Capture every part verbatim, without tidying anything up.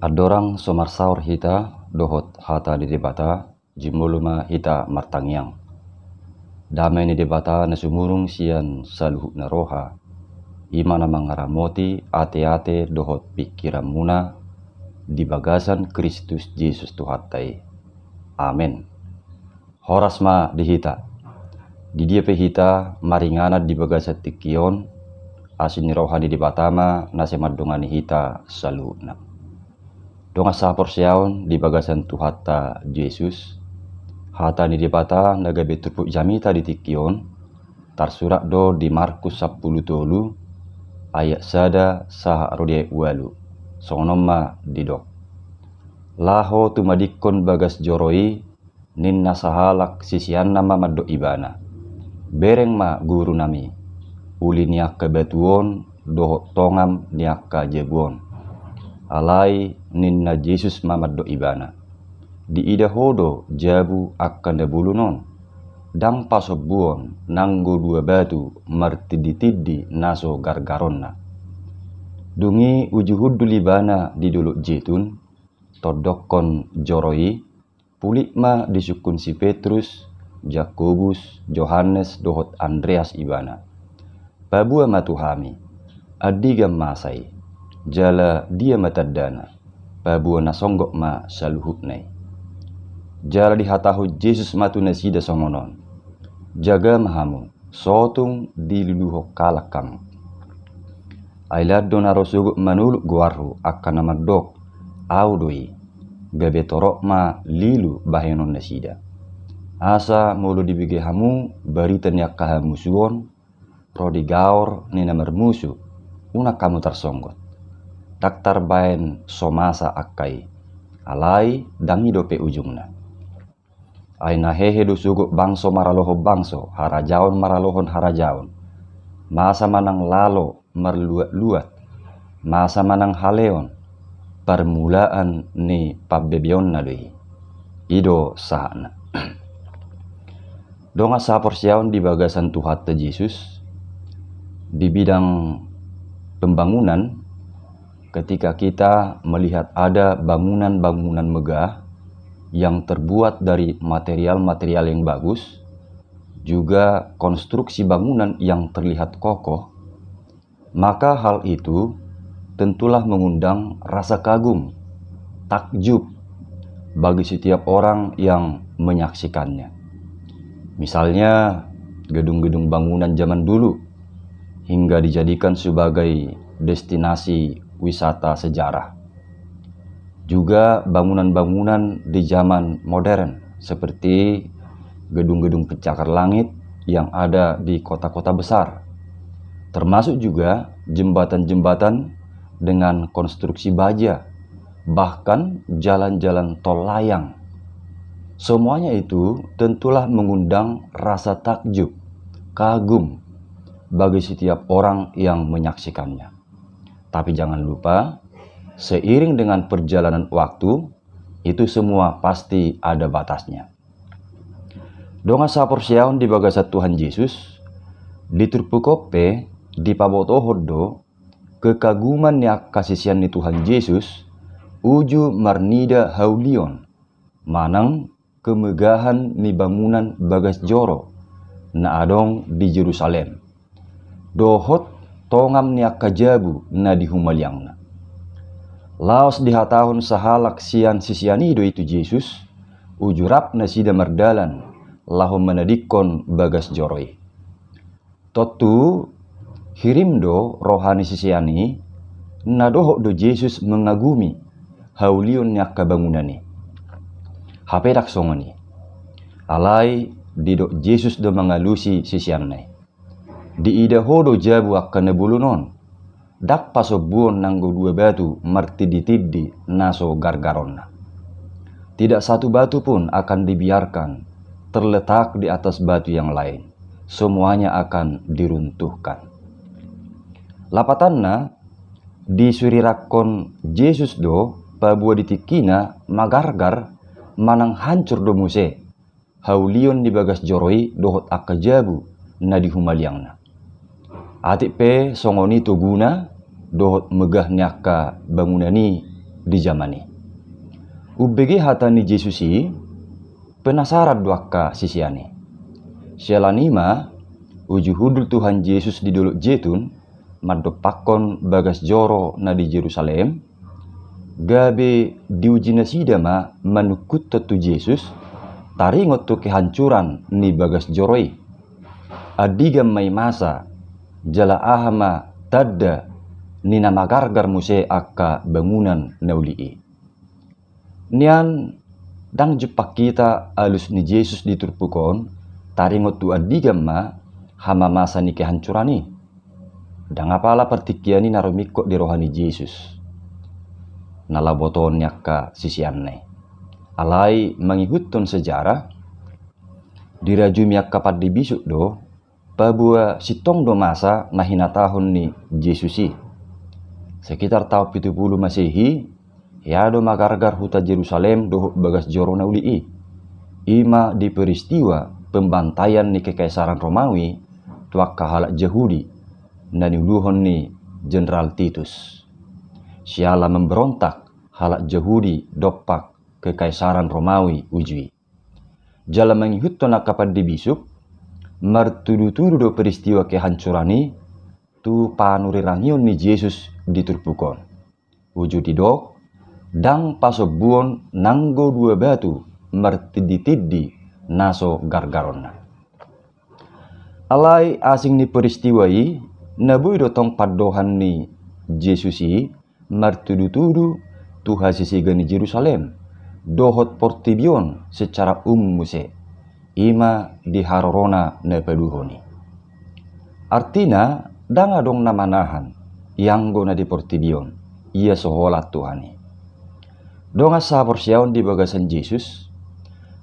Andorang so marsaor hita dohot hata ni Debata, jumolo ma hita martangiang. Dame ni Debata na sumurung sian saluhutna roha, i ma na mangaramoti ateate dohot pingkiranmuna di bagasan Kristus Jesus Tuhanta i. Amen. Horas ma di hita. Di dia pe hita maringanan di bagasan tingki on, asi ni roha ni Debata ma na sai mandongani hita saluhutna. Dongan sahaporseaon di bagasan Tuhanta Jesus, hata ni Debata na gabe turpuk jamita di tingki on, tarsurat do di Markus sampulu tolu ayat sada sahat ro di ayat ualu. Songon on ma didok. Laho tumadingkon bagas joro i, ninna sahalak siseanna ma mandok ibana. Bereng ma gurunami, uli ni angka batu on dohot tongam ni angka jabu on. Alai ninna Jesus ma mandok ibana. Diida ho do jabu angka na bolon on. Ndang pasombuon nanggo dua batu martinditindi na so gargaronna. Dung i uju hundul ibana di Dolok Jetun, tondokkon joro i, pulik ma disungkun si Petrus, Jakobus, Johannes dohot Andreas ibana. Paboa ma tu hami, andigan masa i, jala dia ma tandana, paboa na songgop ma saluhutna i. Jala dihatahon Jesus ma tu nasida songon on. Jaga ma hamu, sotung diluluhon halak hamu. Ai lan do na ro sogot manoluk goarhu angka na mandok, au do i, gabe torop ma lilu bahenon nasida. Asa molo dibege hamu barita ni angka hamusuon, ro di gaor ni na marmusu, unang hamu tarsonggot. Ndang tarbaen so masa angka i, alai ndang i dope ujungna. Ai na hehe do sogot bangso maralohon bangso, harajaon maralohon harajaon. Masa manang lalo marluat-luat, masa manang haleon, parmulaan ni pambebeonna do i. I do sahatna. Dongan sahaporseaon di bagasan Tuhanta Jesus, di bidang pembangunan, ketika kita melihat ada bangunan-bangunan megah yang terbuat dari material-material yang bagus, juga konstruksi bangunan yang terlihat kokoh, maka hal itu tentulah mengundang rasa kagum, takjub bagi setiap orang yang menyaksikannya. Misalnya, gedung-gedung bangunan zaman dulu hingga dijadikan sebagai destinasi wisata sejarah. Juga bangunan-bangunan di zaman modern, seperti gedung-gedung pencakar langit yang ada di kota-kota besar, termasuk juga jembatan-jembatan dengan konstruksi baja, bahkan jalan-jalan tol layang. Semuanya itu tentulah mengundang rasa takjub, kagum bagi setiap orang yang menyaksikannya. Tapi jangan lupa, seiring dengan perjalanan waktu, itu semua pasti ada batasnya. Dongan sahaporseaon di bagasan Tuhan Jesus, di turpuk on pe dipabotohon do kekaguman ni angka sisean ni Tuhan Jesus uju marnida haulion manang kemegahan ni bangunan bagas joro na adong di Jerusalem, dohot tongam ni angka jabu na di humaliangna. Laos dihatahon sahalak sian sisean i do i tu Jesus, uju rap nasida mardalan laho manadingkon bagas joro i. Tontu hirim do roha ni sisean i, na dohot do Jesus mengagumi haulion ni angka bangunan i. Hape ndang songon i. Alai didok Jesus do mangalusi siseanna i. Diida ho do jabu angka na bolon on. Ndang pasombuon nanggo dua batu martinditindi na so gargaronna. Tidak satu batu pun akan dibiarkan terletak di atas batu yang lain. Semuanya akan diruntuhkan. Lapatanna, disurirangkon Jesus do paboa di tingkina magargar manang hancur do muse haulion ni bagas joro i dohot angka jabu na di humaliangna. Atik pe songon i toguna dohot megah ni angka bangunan i di jaman i. Umbege hata ni Jesus i, penasaran do angka sisean i. Siala ni i ma, uju hundul Tuhan Jesus di Dolok Jetun, mandompakkon bagas joro na di Jerusalem, gabe diuji nasida ma manungkuthon tu Jesus, taringot tu kehancuran ni bagas joro i. Andigan ma i masa, jala aha ma tanda ni na magargar muse angka bangunan na uli i. Nian, ndang jumpang hita alus ni Jesus di turpuk on, taringot tu andigan ma hamamasa ni kehancuran i. Ndang apala partingkian i na rumingkot di roha ni Jesus, na laho botoon ni angka siseanna i. Alai mangihuthon sejarah, dirajumi angka pande bisuk do, paboa sintong do masa na hinatahon ni Jesus i. Sekitar taon pitu pulu Masehi, hea do magargar huta Jerusalem dohot bagas joro na uli i. I ma di peristiwa pembantaian ni kekaisaran Romawi tu angka halak Jahudi, na niuluhon ni Jenderal Titus. Siala memberontak halak Jahudi dompak kekaisaran Romawi uju i. Jala mangihuthon angka pande bisuk, martudutudu do peristiwa kehancuran i tu panurirangion ni Jesus di turpuk on. Uju didok, ndang pasombuon nanggo dua batu martinditindi na so gargaronna. Alai asing ni peristiwa i, na boi do tong pandohan ni Jesus i martudutudu tu hasisiga ni Jerusalem dohot portibi on secara umum muse, i ma di harorona na paduahon i. Artina, ndang adong na manahan, ianggo na di portibi on, ia so holan Tuhan i. Dongan sahaporseaon di bagasan Jesus,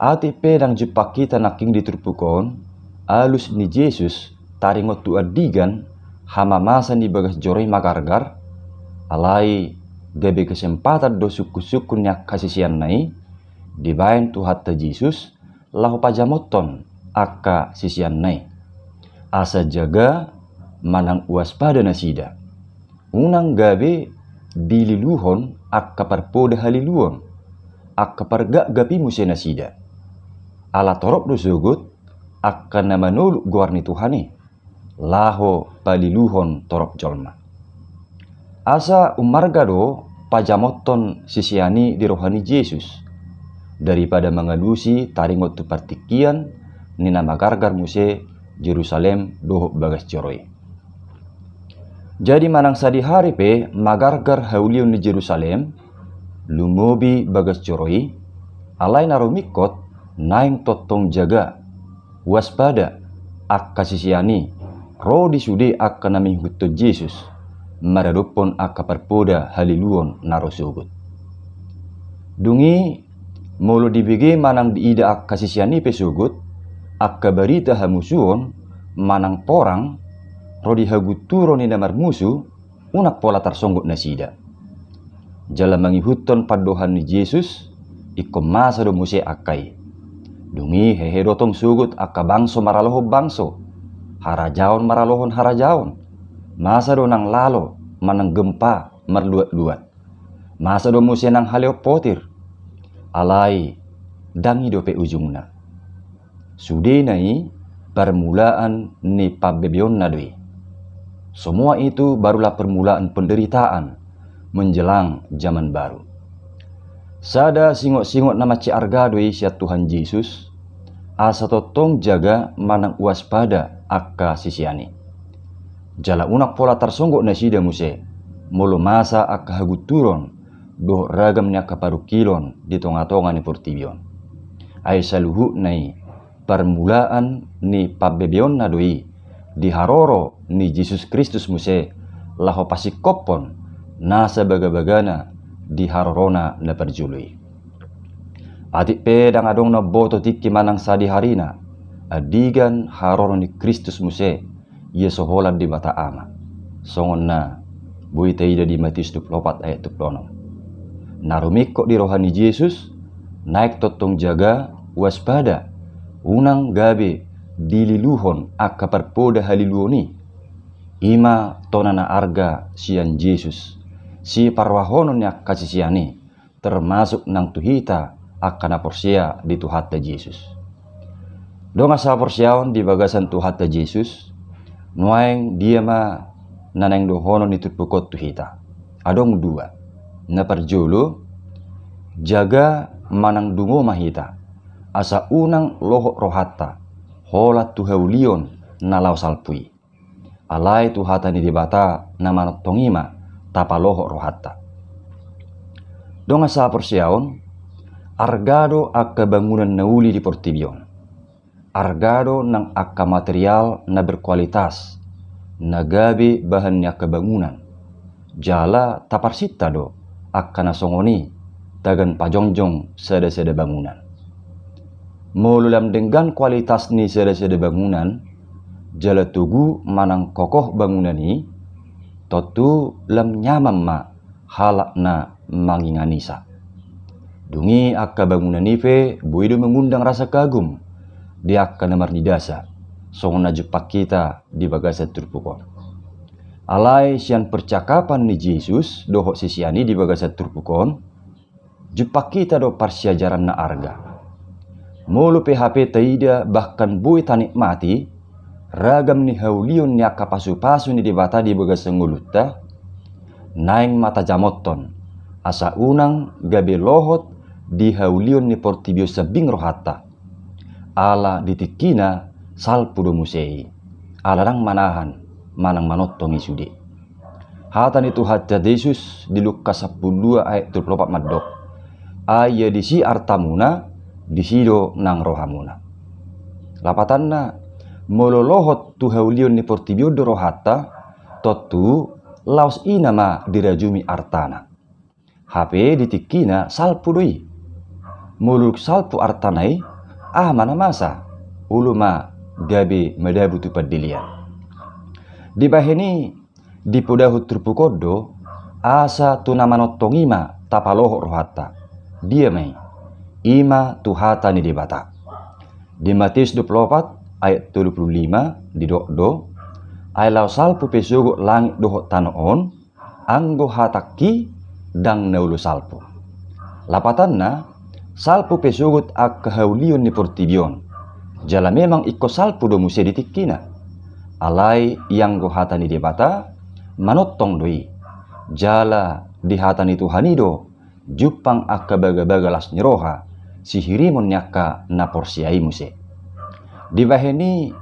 atik pe ndang jumpang hita nangkin di turpuk on alus ni Jesus taringot tu andigan hamamasa ni bagas joro i magargar, alai gabe kesempatan do sungkunsungkun ni angka siseanna i dibaen Tuhanta Jesus laho pajamothon angka siseanna i, asa jaga manang waspada nasida, unang gabe dililuhon angka parpoda haliluon, angka pargapgap i muse nasida. Ala torop do sogot angka na manoluk goar ni Tuhan i, laho paliluhon torop jolma. Asa ummarga do pajamothon sisean i di roha ni Jesus, daripada mangalusi taringot tu partingkian ni na magargar muse Jerusalem dohot bagas joro i. Jadi manang sadihari pe magargar haulion ni Jerusalem, lumobi bagas joro i, alai na rumingkot naeng tongtong jaga, waspada, angka sisean i ro di sude angka na mangihuthon Jesus maradophon angka parpoda haliluon na ro sogot. Dung i, molo dibege manang diida angka sisean i pe sogot angka barita hamusuon manang porang ro di hagunturon ni na marmusu, unang pola tarsonggot nasida. Jala mangihuthon pandohan ni Jesus, ingkon masa do muse angka i. Dung i hehe do tong sogot angka bangso maralohon bangso, harajaon maralohon harajaon. Masa do nang lalo manang gempa marluatluat. Masa do muse nang haleon potir. Alai ndang i dope ujungna. Sudena i parmulaan ni pambebeonna do i. Semua itu barulah permulaan penderitaan menjelang zaman baru. Sada singotsingot na mansai arga do i sian Tuhan Jesus, asa tongtong jaga manang waspada angka sisean i. Jala unang pola tarsonggot nasida muse molo masa angka hagunturon dohot ragam ni angka parungkilon di tongatonga ni portibi on. Ai saluhutna i parmulaan ni pambebeonna do i di haroro ni Jesus Kristus muse laho pasingkophon nasa bagabagana di harorona na parjolo i. Atik pe ndang adong na umboto tingki manang sadiharina andigan haroro ni Kristus muse, ia so holan Debata Ama. Songon na boi taida di Matius dua pulu opat ayat dua pulu onom. Na rumingkot di roha ni Jesus, naeng tongtong jaga, waspada, unang gabe dililuhon angka parpoda haliluon i. I ma tona na arga sian Jesus, siparrohahonon ni angka sisean i, termasuk nang tu hita angka na porsea di Tuhanta Jesus. Dongan sahaporseaon di bagasan Tuhanta Jesus, nuaeng dia ma na naeng dohonon ni turpuk on tu hita? Adong dua. Na parjolo, jaga manang dungo ma hita, asa unang lohot rohanta holan tu haulion na laho salpu i. Alai tu hata ni Debata na manongtong i ma tapalohot rohanta. Dongan sahaporseaon, arga do angka bangunan na uli di portibi on. Arga do nang angka material na berkualitas na gabe bahan ni angka bangunan. Jala taparsinta do angka na songon i tagan pajongjong sada-sada bangunan. Molo lam denggan kualitas ni sada-sada bangunan, jala togu manang kokoh bangunan i, tontu lam nyaman ma halak na manginganisa. Dung i angka bangunan i pe boi do mangundang rasa kagum di angka na marnidasa, songon na jumpang hita di bagasan turpuk on. Alai sian percakapan ni Jesus dohot sisean i di bagasan turpuk on, jumpang hita do parsiajaran na arga. Molo pe hape taida bahkan boi tanikmati ragam ni haulion ni angka pasupasu ni Debata di bagasan ngolunta, naeng ma tajamothon asa unang gabe lohot di haulion ni portibi on sambing rohanta. Ala di tingkina salpu do muse i, ala ndang manahan manang manongtong i sude. Hata ni Tuhanta Jesus di Lukas sampulu dua ayat dua pulu opat mandok: Ai ia disi artamuna, disi do nang rohamuna. Lapatanna, molo lohot tu haulion ni portibi on do rohanta, tontu laos ina ma dirajumi artana. Hape di tingkina salpu do i. Molo salpu artana i, aha ma na masa? Olo ma gabe madabu tu pandelean. Dibahen i, dipodahon turpuk on do asa tu na manongtong i ma tapalohot rohanta. Dia ma i? I ma tu hata ni Debata. Di Mateus dua pulu opat ayat tolu pulu lima didok do: Ai laho salpu pe sogot langit dohot tano on, anggo hatangki ndang na olo salpu. Lapatanna, salpu pe sogot angka haulion ni portibi on, jala memang ingkon salpu do muse di tingkina. Alai ianggo hata ni Debata, manongtong do i. Jala di hata ni Tuhan i do jumpang angka bagabaga las ni roha, sihirimon ni angka na porsea i muse. Dibahen i,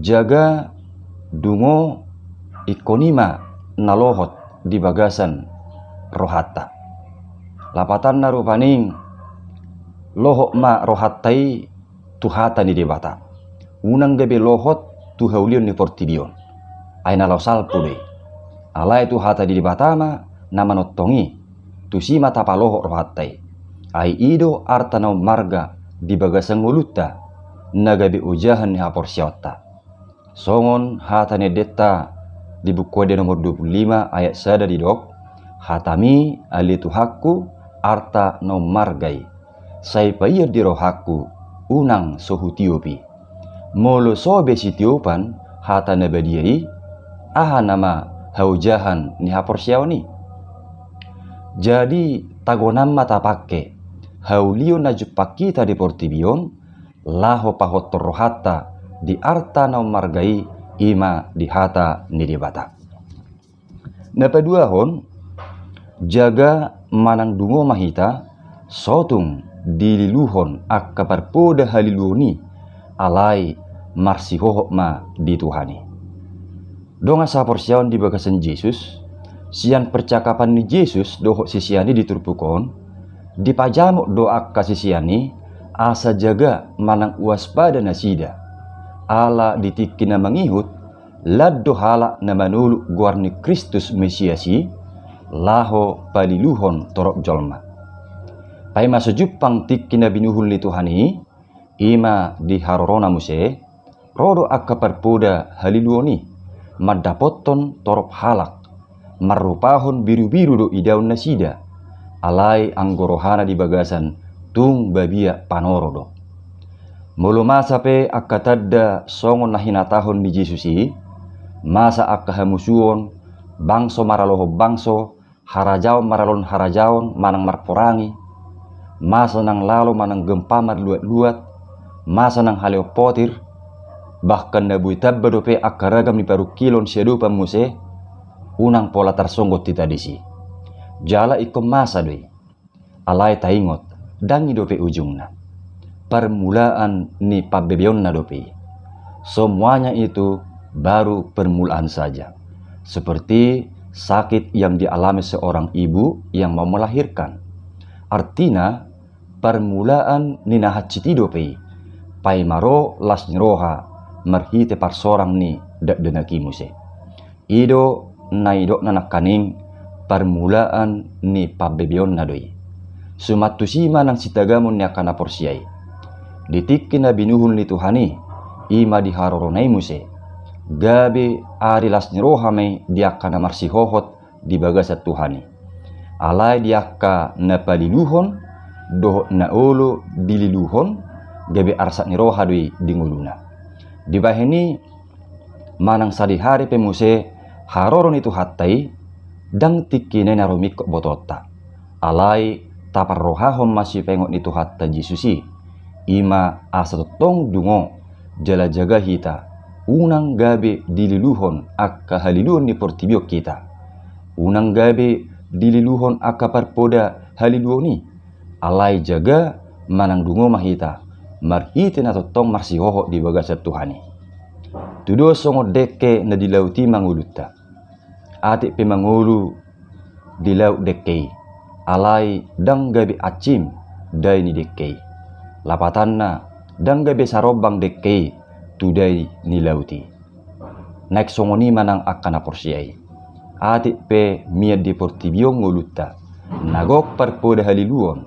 jaga, dungo, ingkon i ma na lohot di bagasan rohanta. Lapatanna rupani, lohot ma rohanta i tu hata ni Debata. Unang gabe lohot tu haulion ni portibi on. Ai na laho salpu do i. Alai tu hata ni Debata ma na manongtong i. Tusi ma tapalohot rohanta i. Ai i do arta na ummarga di bagasan ngolunta, na gabe ojahan ni haporseaonta. Songon hata ni endenta di Buku Ende nomor dua pulu lima ayat sada didok: Hatami, ale Tuhanku, arta na ummarga i. Sai paion di rohangku, unang so hutiop i. Molo so be sitiopan hata na badia i, aha nama haojahan ni haporseaon i? Jadi, tagonan ma tapangke haulion na jumpang hita di portibi on, laho pahothon rohanta di arta na ummarga i, i ma di hata ni Debata. Na paduahon, jaga manang dungo ma hita, so tung dililuhon angka parpoda haliluon i, alai marsihohot ma di Tuhan i. Dongan sahaporseaon di bagasan Jesus, sian percakapan ni Jesus dohot sisean i di turpuk on, dipajamot do angka sisean i asa jaga manang waspada nasida. Ala di tingki na mangihut, lan do halak na manoluk goar ni Kristus Mesias i, laho paliluhon torop jolma. Paima so jumpang tingki na binuhul ni Tuhan i, i ma di harorona muse, ro do angka parpoda haliluon i, mandapothon torop halak, marrupahon birubiru do idaon nasida, alai anggo rohana di bagasan tung babiat panoro do. Molo masa pe angka tanda songon na hinatahon ni Jesus i, masa angka hamusuon, bangso maralohon bangso, harajaon maralon harajaon manang marporangi, masa nang lalo manang gempa marluat-luat, masa nang haleon potir, bahkan na boi tamba dope angka ragam ni parungkilon siadopan muse, unang pola tarsonggot hita disi. Jala ingkon masa do i. Alai taingot, ndang i dope ujungna. Permulaan ni pambebeonna dope i. Semuanya itu baru permulaan saja. Seperti sakit yang dialami seorang ibu yang mau melahirkan. Artina, permulaan ni na hansit i dope i. Paima ro las ni roha marhite parsorang ni dakdanak i muse. I do na nidokna nangkaning permulaan ni pambebeonna do i. Suman tusi ma nang sitagamon ni angka na porsea i. Di tingki na binuhul ni Tuhan i, i ma di harorona i muse. Gabe ari las ni roha ma i di angka na marsihohot di bagasan Tuhan i. Alai di angka na paliluhon, dohot na olo dililuhon, gabe arsak ni roha do i di ngoluna. Dibahen i, manang sadihari pe muse haroro ni Tuhanta i, ndang tingkina i na rumingkot botoonta. Alai taparrohahon ma sipaingot ni Tuhanta Jesus i. I ma asa tongtong dungo jala jaga hita, unang gabe dililuhon angka haliluon ni portibi on hita. Unang gabe dililuhon angka parpoda haliluon i. Alai jaga manang dungo ma hita marhite na tongtong marsihohot di bagasan Tuhan i. Tudo songon dengke na di laut i ma ngolunta. Atik pe mangolu di laut dengke i, alai ndang gabe ansim dai ni dengke i. Lapatanna, ndang gabe sarombang dengke i tu dai ni laut i. Naeng songon i ma nang angka na porsea i. Atik pe mian di portibi on ngolunta, na gok parpoda haliluon,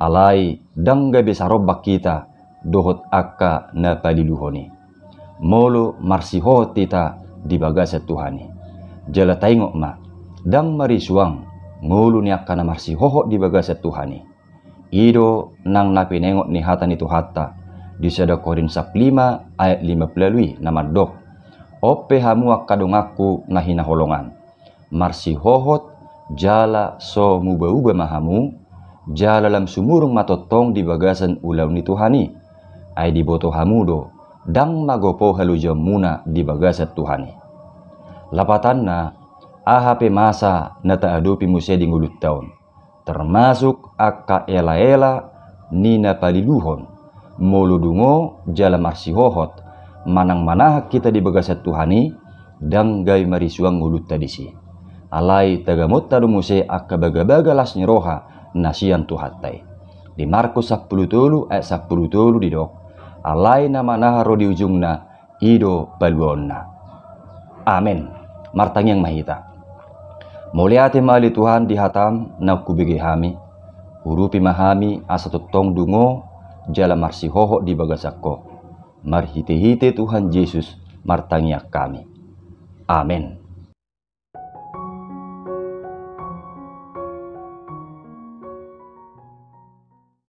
alai ndang gabe sarombang hita dohot angka na paliluhon i. Molo marsihohot hita di bagasan Tuhan i. Jala taingot ma, ndang marisuang ngolu ni angka na marsihohot di bagasan Tuhan i. I do nang na pinaingot ni hata ni Tuhanta di sada Korint sampulu lima ayat lima pulu ualu i na mandok: On pe hamu angka donganku na hinaholongan, marsihohot jala so muba-uba ma hamu, jala lam sumurung ma tongtong di bagasan ulaon ni Tuhan i. Ai diboto hamu do, ndang magopo halojaonmuna di bagasan Tuhan i. Lapatanna, aha pe masa na taadopi muse di ngolunta on, termasuk angka ela-ela ni na paliluhon, molo dungo jala marsihohot manang manahan hita di bagasan Tuhan i, ndang gabe marisuang ngolunta disi. Alai tagamonta do muse angka bagabaga las ni roha na sian Tuhanta i. Di Markus sampulu tolu ayat sampulu tolu didok: Alai na manahan ro di ujungna, i do paluaonna. Amen. Martangiang ma hita. Mauliate ma ale Tuhan di hatam naung hubege hami. Urupi ma hami asa tongtong dungo jala marsihohot di bagasan Ho. Marhite-hite Tuhan Jesus martangiang hami. Amen.